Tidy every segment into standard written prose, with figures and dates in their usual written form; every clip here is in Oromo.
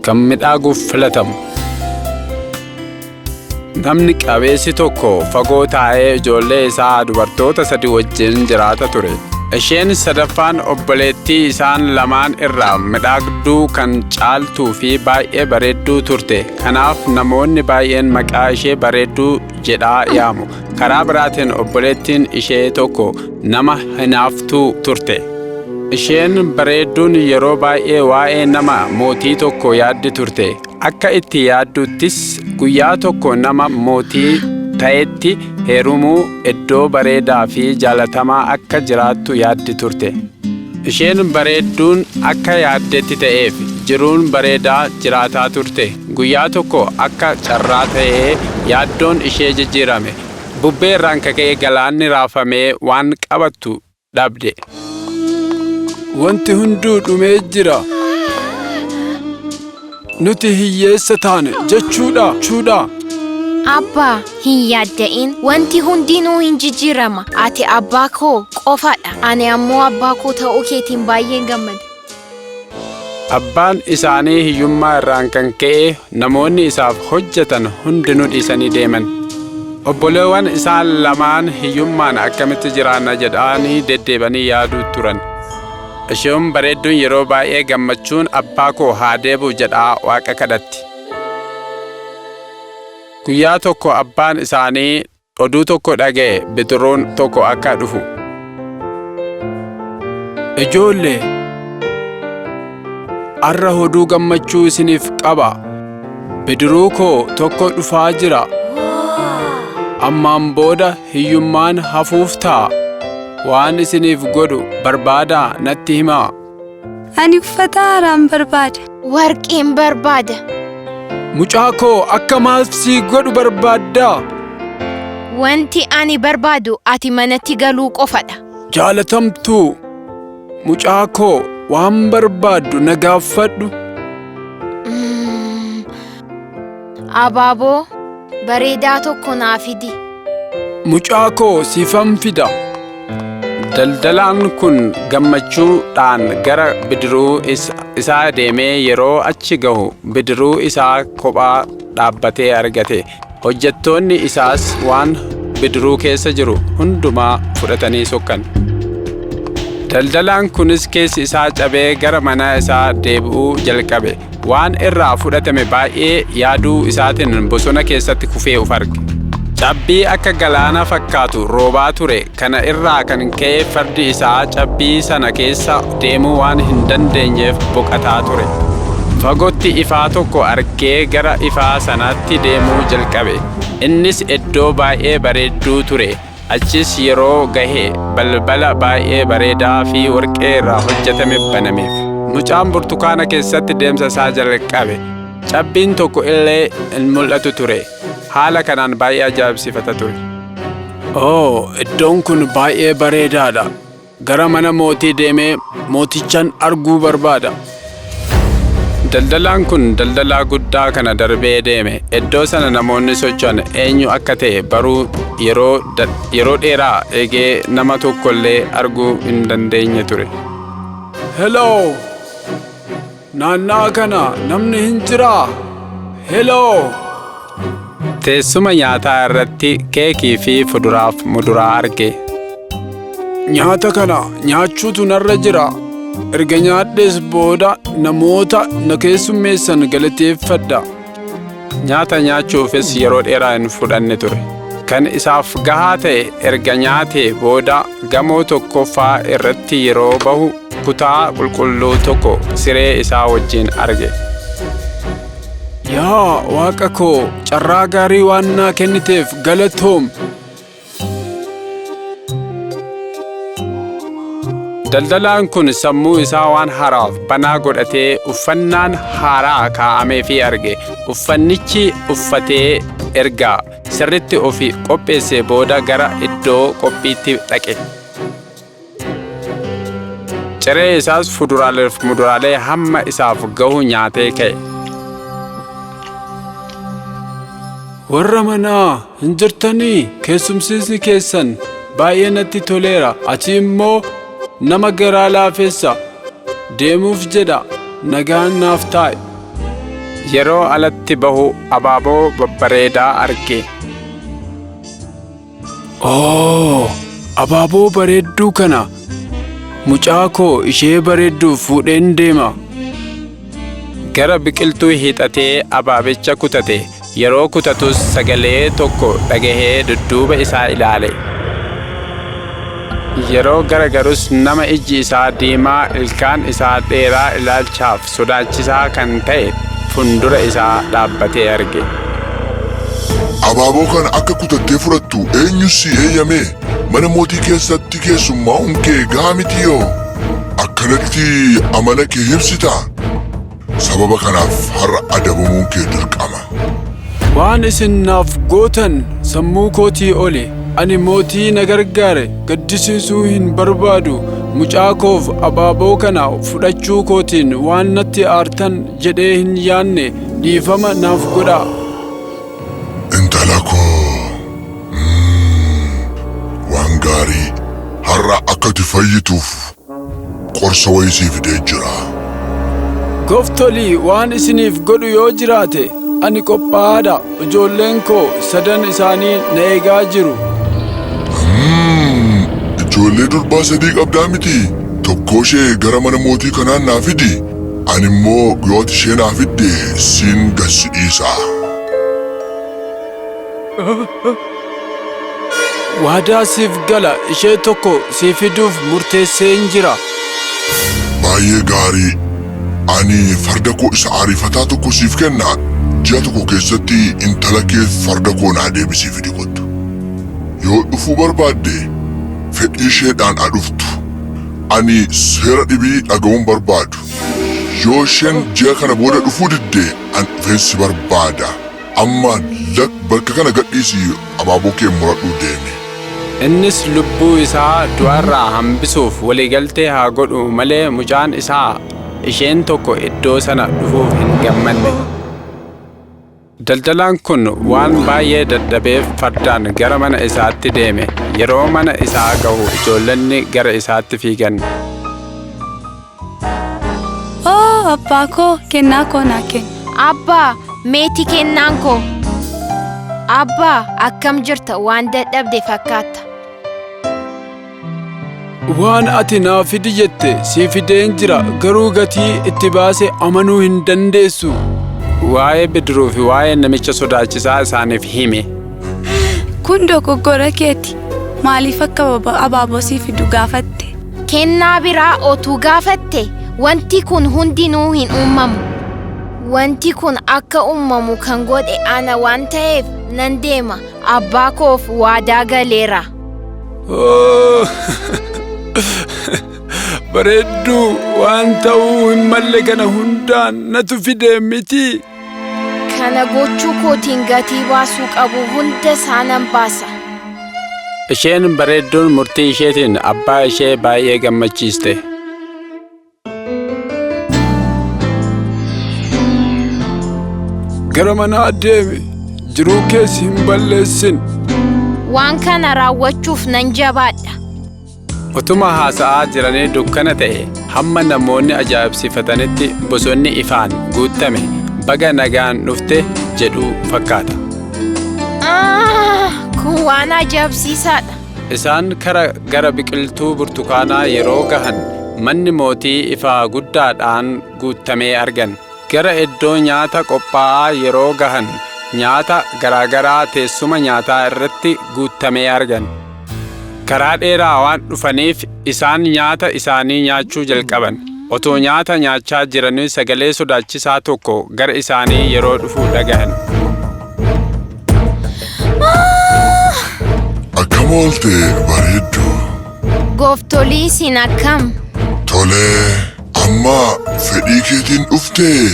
Kan midhaaguuf filatamu. Namni qabeessi tokko fagoo taa'ee ijoollee isaa dubartoota sadi wajjin jiraata ture. Isheen sadaffaan obboleettii isaan lamaan irraa midhaagduu kan caaltuu fi baay'ee bareedduu turte. Kanaaf namoonni baay'een maqaa ishee Bareedduu jedhaa yaamu. Karaa biraatiin obboleettiin ishee tokko nama hinaaftuu turte. Isheen bareedduun yeroo baay'ee waa'ee nama mootii tokko yaaddi turte. Akka itti yaadduttis guyyaa tokko nama mootii ta'etti heerumuu, iddoo bareedaa fi jaalatamaa akka jiraattu yaaddi turte. Isheen bareedduun akka yaaddetti ta'eef jiruun bareedaa jiraataa turte. Guyyaa tokko akka carraa ta'ee yaaddoon ishee jijjiirame. Bubbee irraan kaka'ee galaanni raafamee waan qabattu dhabde. Wanti hunduu dhumee jira. Nuti hiyyeessa taane jechuudha. Chuudha. Abbaa, hin yaadda'in. Wanti hundinuu hin jijjiirama. Ati abbaa koo qofadha. Ani ammoo abbaa koo ta'uu keetiin baay'een gammada. Abbaan isaanii hiyyummaa irraan kan ka'e namoonni isaaf hojjetan hundinuu dhiisanii deeman. Obboleewwan isaan lamaan hiyyummaan akkamitti jiraanna jedhanii deddeebanii yaaduu turan. Isheen bareedduun yeroo baay'ee gammachuun abbaa koo haa deebi'u jedhaa Waaqa kadhatti. Guyyaa tokko abbaan isaanii oduu tokko dhaga'e, bidiruun tokko akka dhufu. Ijoollee, har'a oduu gammachuu isiniif qaba. Bidiruu koo tokko dhufaa jira. Ammaan booda hiyyummaan hafuuf ta'a. Waan isiniif godhu barbaadaa natti himaa. Ani uffata haaraan barbaada. Warqeen barbaada. Mucaa koo, akka maal sii godhu barbaaddaa? Wanti ani barbaadu ati manatti galuu qofadha. Jaalatamtuu mucaa koo, waan barbaaddu na gaafadhu. Abaaboo bareedaa tokko naa fidi. Mucaa koo, siifan fida. Daldalaan kun gammachuudhaan gara bidiruu isaa deemee yeroo achi gahu bidiruu isaa kophaa dhaabbatee argate. Hojjettoonni isaas waan bidiruu keessa jiru hundumaa fudhatanii sokkan. Daldalaan kunis keessi isaa cabee gara mana isaa deebi'uu jalqabe. Waan irraa fudhatame baay'ee yaaduu isaatiin bosona keessatti kufee of arge. Cabbii akka galaana fakkaatu roobaa ture. Kana irraa kan ka'e fardi isaa cabbii sana keessa deemuu waan hin dandeenyeef boqotaa ture. Fagootti ifaa tokko argee gara ifaa sanaatti deemuu jalqabe. Innis iddoo baay'ee bareedduu ture. Achis yeroo gahe balbala baay'ee bareedaa fi warqee irraa hojjetame banameef. Mucaan burtukaana keessatti deemsa isaa jalqabe. Cabbiin tokko illee hin mul'atu ture. Haala kanaan baay'ee ajaa'ibsiifata ture. Oo, iddoon kun baay'ee bareedaadha. Gara mana mootii deemee mootichan arguu barbaada. Daldalaan kun daldalaa guddaa kana darbee deeme. Iddoo sana namoonni socho'an eenyu akka ta'e baruu yeroo dheeraa eegee nama tokko illee arguu hin dandeenye ture. Hello! Naannaa kana namni hin jiraa? Hello! Teessuma nyaataa irratti keekii fi fuduraaf muduraa arge. Nyaata kana nyaachuutu narra jira. Erga nyaadhees booda namoota na keessummeessan galateeffadha. Nyaata nyaachuufis yeroo dheeraa hin fudhanne ture. Kan isaaf gahaa ta'e erga nyaatee booda gamoo tokkoffaa irratti yeroo bahu kutaa qulqulluu tokko siree isaa wajjin arge. Yaa Waaqa koo, carraa gaarii waan naa kenniteef galatoom. Daldalaan kun sammuu isaa waan haaraaf banaa godhatee uffannaan haaraa kaa'ameefii arge. Uffannichi uffatee erga sirriitti ofi qopheessee booda gara iddoo qophiitti dhaqe. Ciree isaas fuduraalee fi muduraalee hamma isaaf gahu nyaatee ka'e. Warra manaa, hin jirtanii? Keessumsiisni keessan baay'ee natti toleera. Ati immoo nama garaa laafessa. Deemuuf jedha, nagaan naaf taa'i. Yeroo alatti bahu abaaboo babbareedaa arge. Oo, abaaboo bareedduu kana mucaa koo ishee bareedduuf fuudheen deema. Gara biqiltuu hiixatee abaabicha kutate. Yeroo kutatus sagalee tokko dhagahee dudduuba isaa ilaale. Yeroo garagarus nama ijji isaa diimaa, ilkaan isaa dheeraa, ilaalchaaf sodaachisaa kan ta'e fuuldura isaa dhaabbatee arge. Abaaboo kana akka kutattee fudhattu eenyu si eeyyame? Mana mootii keessatti keessummaa'uun kee gahaa miti yoo? Akkanatti amala kee ibsitaa? Sababa kanaaf har'a adabamuun kee dirqama. Waan isin naaf gootan sammuu kootii oli. Ani mootii na gargaare gaddisiisuu hin barbaadu. Mucaa koof abaaboo kana fudhachuu kootiin waan natti aartan jedhee hin yaanne, dhiifama naaf godhaa. Intala koo, waan gaarii, har'a akka ati fayyituuf qorsa wayii sii fidee jira. Gooftolii, waan isiniif godhu yoo jiraate ani qophaa'aadha. Ijoolleen koo sadan isaanii na eegaa jiru. Ijoollee durbaa sadii qabdaa miti? Tokko ishee gara mana mootii kanaan naa fidi. Ani immoo yoo ati ishee naa fidde siin gad si dhiisa. Waadaa siif gala, ishee tokko sii fiduuf murteesseen jira. Baay'ee gaarii. Ani farda koo isa ariifataa tokko siif kenna. Ji'a tokko keessatti intala kee farda koo naa deebisii fidi kottu. Yoo dhufuu barbaadde fedhii isheedhaan haa dhuftu. Ani seera dhibii dhaga'uun barbaadu. Yoo isheen ji'a kana booda dhufuu didde an dhufeen si barbaada. Amma bakka kana gadhiisii abaaboo kee muradhuu deemi. Innis lubbuu isaa du'arraa hambisuuf waliigaltee haa godhu malee mucaan isaa isheen tokko iddoo sana dhufuuf hin gammanne. Daldalaan kun waan baay'ee dadhabeef fardaan gara mana isaatti deeme. Yeroo mana isaa gahu ijoollonni gara isaatti fiigan. Oo, abbaa koo, kennaa koo naa kenni. Abbaa, meetii kennaan koo. Abbaa, akkam jirta? Waan dadhabde fakkaatta. Waan ati naa fidi jette sii fideen jira, garuu gatii itti baase amanuu hin dandeessu. Waa'ee bidiruu fi waa'ee namicha sodaachisaa isaaniif hime. Kun dogoggora keeti. Maaliif akka abaaboo sii fidu gaafatte? Kennaa biraa otuu gaafatte wanti kun hundinuu hin uumamu. Wanti kun akka uumamu kan godhe ana waan ta'eef nan deema. Abbaa koof waadaa galeera. Oo, bareedduu, waan ta'uu hin malle kana hundaan natu fide miti. Kana gochuu kootiin gatii baasuu qabu hunda isaa nan baasa. Isheen bareedduun murtii isheetiin abbaa ishee baay'ee gammachiiste. Gara manaa deemi, jiruu kees hin balleessin. Waan kana raawwachuuf nan jabaadha. Utuma haasa'aa jiranii dukkana ta'e. Hamma namoonni ajaa'ibsiifatanitti bosonni ifaan guutame, baga nagaan dhufte jedhu fakkaata. Ah, kun waan ajaa'ibsiisaadha. Isaan kara gara biqiltuu burtukaanaa yeroo gahan manni mootii ifaa guddaadhaan guutamee argan. Gara iddoo nyaata qophaa'aa yeroo gahan nyaata garaagaraa teessuma nyaataa irratti guutamee argan. Karaa dheeraa waan dhufaniif isaan nyaata isaanii nyaachuu jalqaban. Otoo nyaata nyaachaa jiranii sagalee sodaachisaa tokko gara isaanii yeroo dhufu dhagahan. Akkam oolte, bareedduu? Gooftolii, isin akkam? Tolee, amma fedhii keetiin dhuftee?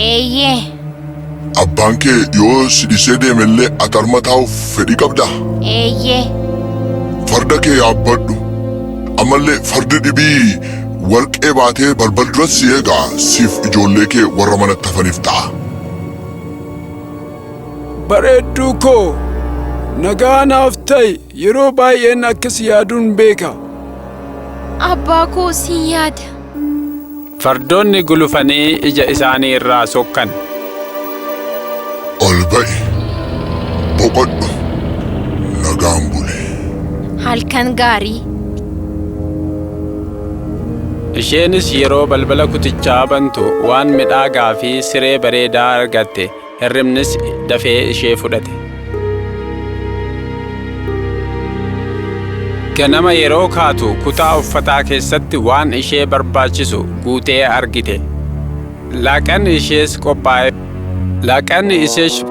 Eeyyee. Abbaan kee yoo si dhiisee deemellee ati harma taa'uuf fedhii qabdaa? Eeyyee. Farda kee yaabbadhu. Ammallee fardi dhibii warqee baatee balbal duratti si eegaa, siif ijoollee kee warra manatti hafaniif ta'a. Bareedduu koo, nagaa naaf ta'i. Yeroo baay'een akkas yaaduun beeka. Abbaa koo, sin yaada. Fardoonni gulufanii ija isaanii irraa sokkan. ba'i. Boqodhu. Nagaan buli. Halkan gaarii. Isheenis yeroo balbala kutichaa bantu waan midhaagaa fi siree bareedaa argatte. Hirribnis dafee ishee fudhate. Ganama yeroo kaatu kutaa uffataa keessatti waan ishee barbaachisu guutee argite. Laaqanni ishees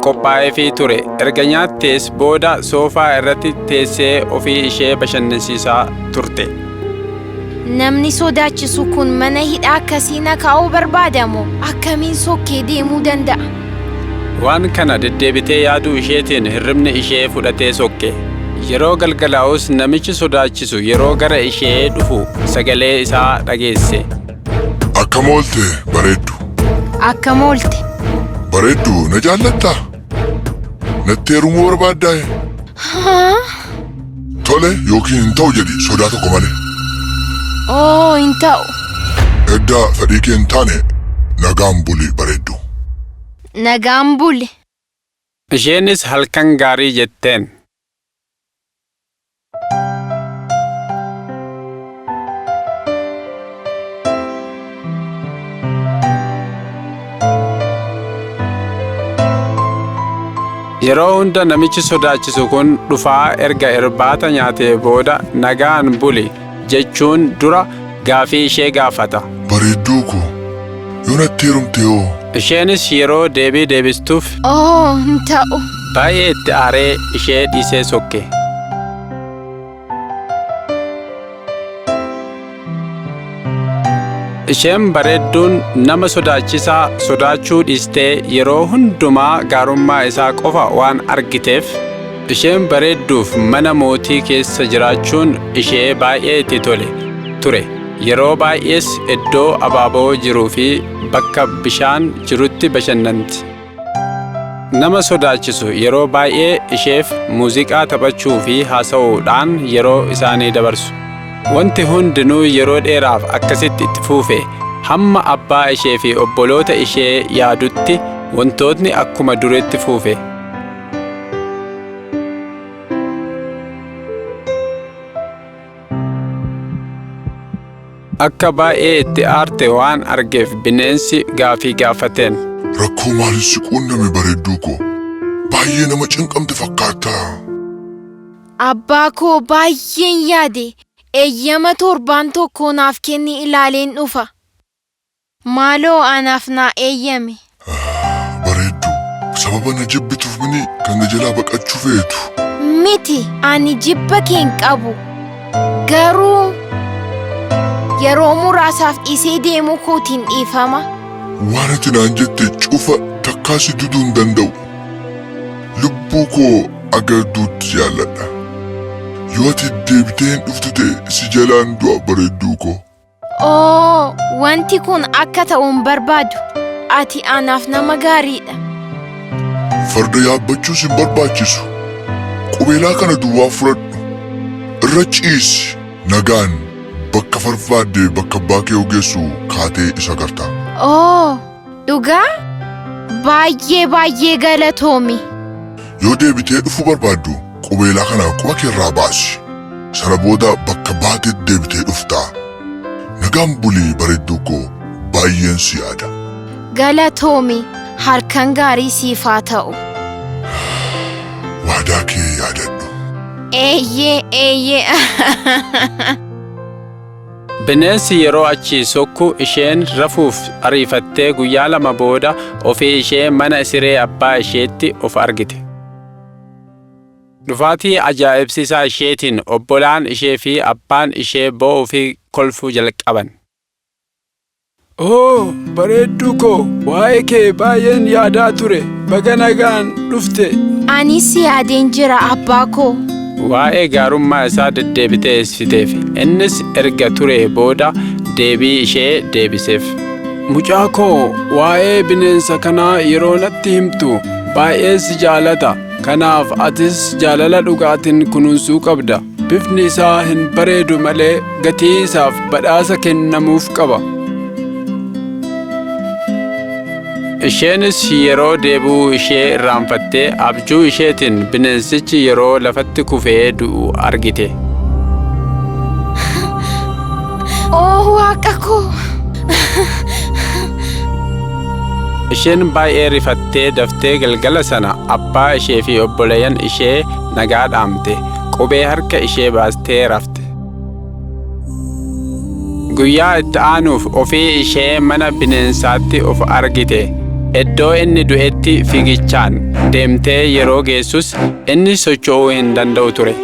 qophaa'eefii ture. Erga nyaattees booda soofaa irratti teessee ofii ishee bashannansiisaa turte. Namni sodaachisu kun mana hidhaa akkasii na kaa'uu barbaadamoo akkamiin sokkee deemuu danda'a? Waan kana deddeebitee yaaduu isheetiin hirribni ishee fudhatee sokke. Yeroo galgalaa'us namichi sodaachisu yeroo gara ishee dhufu sagalee isaa dhageesse. Akkam oolte bareeddu. Akkam oolte. Bareeddu na jaallattaa? Natti heerumuu barbaaddaa? Tole yookiin hin ta'u jedhi sodaa tokko malee. Oo hin ta'u. Edda fedhii kee hin taane nagaan buli bareeddu. Nagaan buli. Isheenis halkan gaarii jetteen. Yeroo hunda namichi sodaachisu kun dhufaa erga irbaata nyaatee booda nagaan buli jechuun dura gaafii ishee gaafata. Bareedduu koo yoo natti heerumte hoo? Isheenis yeroo deebii deebistuuf Oo hin ta'u. baay'ee itti aaree ishee dhiisee sokke. Isheen bareedduun nama sodaachisaa sodaachuu dhiistee yeroo hundumaa gaarummaa isaa qofa waan argiteef isheen bareedduuf mana mootii keessa jiraachuun ishee baay'ee itti tole ture. Yeroo baay'ees iddoo abaaboo jiruu fi bakka bishaan jirutti bashannanti. Nama sodaachisu yeroo baay'ee isheef muuziqaa taphachuu fi haasa'uudhaan yeroo isaanii dabarsu. Wanti hundinuu yeroo dheeraaf akkasitti itti fufe hamma abbaa ishee fi obboloota ishee yaadutti wantootni akkuma duriitti fufe. Akka baay'ee itti aarte waan argeef bineensi gaafii gaafateen. Rakkoo maaliif si quunname bareedduu koo? Baay'ee nama cinqamte fakkaata. Abbaa koo baay'een yaade. Eeyyama torbaan tokko naaf kenni ilaaleen dhufa. Maaloo anaaf naa eeyyame. Bareeddu, sababa na jibbituuf mini kan na jalaa baqachuu feetu. Miti, ani jibba kee hin qabu. Garuu yeroo muraasaaf dhiisee deemuu kootiin dhiifama. Waan ati naan jette cufa takkaa si diduu hin danda'u. Lubbuu koo agarduutti jaalladha. Yoo ati deebitee hin dhuftu ta'e si jalaan du'a bareedduu koo. Oo, wanti kun akka ta'u hin barbaadu. Ati anaaf nama gaariidha. Farda yaabbachuus hin barbaachisu. Qubeelaa kana duwwaa fudhadhu. Irra ciisi. Nagaan bakka barbaadde bakka abbaa kee ogeessu kaatee isa garta. Oo, dhugaa? Baay'ee baay'ee galatoomi. Yoo deebitee dhufuu barbaaddu qubeelaa kana quba kee irraa baasi. Sana booda bakka baatetti deebitee dhufta. Nagaan bulii bareedduu koo baay'een si yaada. Galatoomi, halkan gaarii siif haa ta'u. Waadaa kee yaadadhu. Eeyyee, eeyyee. Bineensi yeroo achii sokku isheen rafuuf ariifattee guyyaa lama booda ofii ishee mana siree abbaa isheetti of argite. Dhufaatii ajaa'ibsiisaa isheetiin obbolaan ishee fi abbaan ishee boo'uu fi kolfuu jalqaban. Oo, bareedduu koo, waa'ee kee baay'een yaadaa ture. Baga nagaan dhufte. Anis yaadeen jira abbaa koo. Waa'ee gaarummaa isaa deddeebitee ibsiteef. Innis erga turee booda deebii ishee deebiseef. Mucaa koo, waa'ee bineensa kanaa yeroo natti himtu baay'ee si jaalata. Kanaaf atis jaalala dhugaatiin kunuunsuu qabda. Bifni isaa hin bareedu malee gatii isaaf badhaasa kennamuuf qaba. Isheenis yeroo deebi'uu ishee irraanfattee abjuu isheetiin bineensichi yeroo lafatti kufee du'u argite. Oo waaqa koo! Isheen baay'ee rifattee daftee galgala sana abbaa ishee fi obboleeyyan ishee nagaa dhaamte. Qubee harka ishee baastee rafte. Guyyaa itti aanuuf ofii ishee mana bineensaatti of argite. Iddoo inni du'etti fiigichaan deemtee yeroo geessus inni socho'uu hin danda'u ture.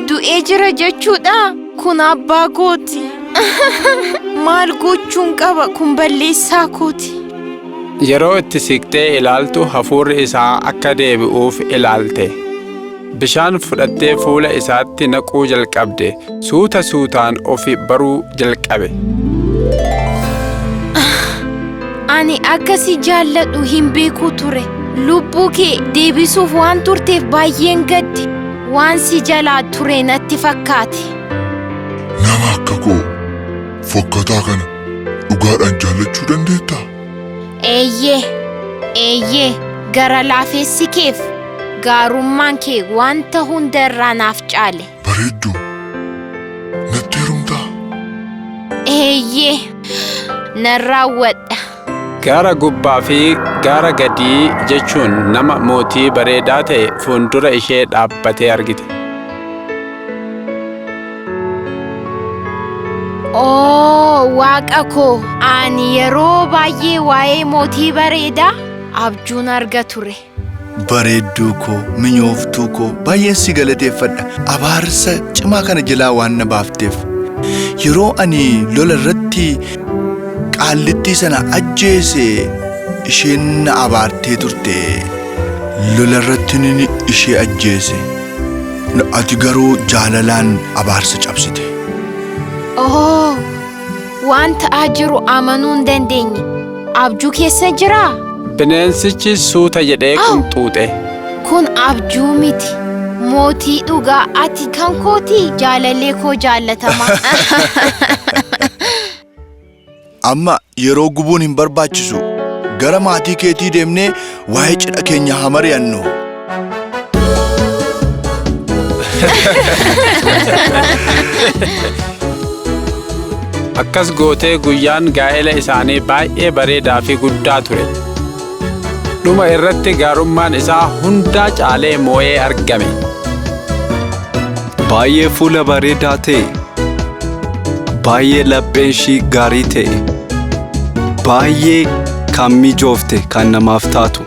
Du'ee jira jechuudha? Kun abbaa kooti. Maal gochuun qaba? Kun balleessaa kooti. Yeroo itti siqtee ilaaltu hafuurri isaa akka deebi'uuf ilaalte. Bishaan fudhattee fuula isaatti naquu jalqabde. Suuta suutaan ofi baruu jalqabe. Ani akka si jaalladhu hin beeku ture. Lubbuu kee deebisuuf waan turteef baay'een gaddi. Waan si jalaa ture natti fakkaate. Nama akka koo fokkataa kana dhugaadhaan jaallachuu dandeettaa? Eeyyee, eeyyee, gara laafessi keef gaarummaan kee wanta hunda irraa naaf caale. Bareedduu, natti heerumtaa? Eeyyee, nan raawwadha. Gaara gubbaa fi gaara gadii jechuun nama mootii bareedaa ta'e fuuldura ishee dhaabbatee argite. Oo waaqa koo, ani yeroo baay'ee waa'ee mootii bareedaa abjuun arga ture. Bareedduu koo, minyooftuu koo, baay'een si galateeffadha. Abaarsa cimaa kana jalaa waan na baafteef. Yeroo ani lola irratti qaallittii sana ajjeese isheen na abaartee turte. Lola irratti ni ishee ajjeese. Ati garuu jaalalaan abaarsa cabsite. Oo, waan ta'aa jiru amanuu hin dandeenye. Abjuu keessa jiraa? Bineensichi suuta jedhee qunxuuxe. Kun abjuu miti. Mootii dhugaa ati kan kootii jaalallee koo jaallatamaa. Amma yeroo gubuun hin barbaachisu. Gara maatii keetii deemnee waa'ee cidha keenya haa mari'annu. Akkas gootee guyyaan gaa'ela isaanii baay'ee bareedaa fi guddaa ture. Dhuma irratti gaarummaan isaa hundaa caalee moo'ee argame. Baay'ee fuula bareedaa ta'e. Baay'ee lapheen ishii gaarii ta'e. Baay'ee kan mijoofte kan namaaf taatu.